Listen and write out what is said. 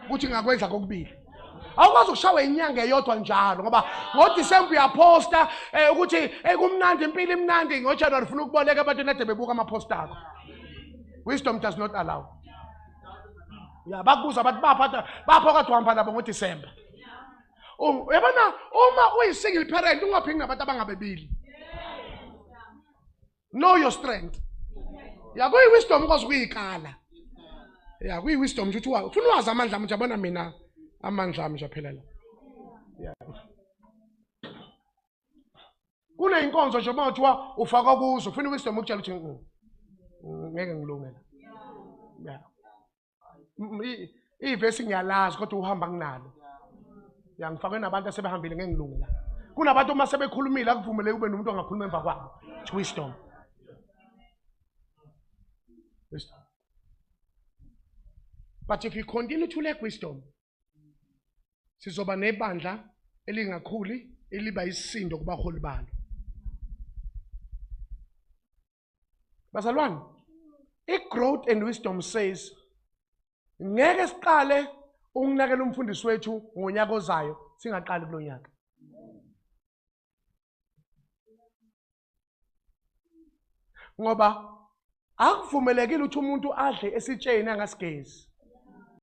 Ukuthi ngakwenza kokubili. Awukwazi ukushawa inyanga eyodwa njalo ngoba ngoDisemba uyaphosta ukuthi kumnandi impilo imnandi, ngoJanuary ufuna ukuboleka abantu nade bebuka ama-post akho. Wisdom does not allow. Ya bakubuza abantu bapha bapha kade uhamba nabo ngoDisemba. Uyabona uma uyi-single parent ungaphingi nabantu abangabebili. Know your strength. Ya kuyi-wisdom ukwazi ukuyikala. Ya kuyi-wisdom nje ukuthi ufuna wazi amandla ami nje, yabona mina amandla ami nje aphelela. Ya. Kuneyinkonzo nje uma kuthiwa ufakwa kuzo, ufuna i-wisdom ukutshela ukuthi ngeke ngilunge la. Ya. Ivesi ngiyalazi kodwa uhamba nginalo. Ya ngifakwe nabantu asebehambile ngeke ngilunge la. Kunabantu uma sebekhulumile akuvumeleki ube nomuntu ongakhuluma emva kwabo. It's wisdom. Wisdom. But if you continue to lack wisdom, sizoba nebandla elingakhuli eliba isisindo kubaholi balo. Bazalwane, i-growth and wisdom says ngeke siqale ukunakela umfundisi wethu ngonyaka ozayo singaqali kulo nyaka. Ngoba akuvumelekile ukuthi umuntu adle esitsheni angasigezi.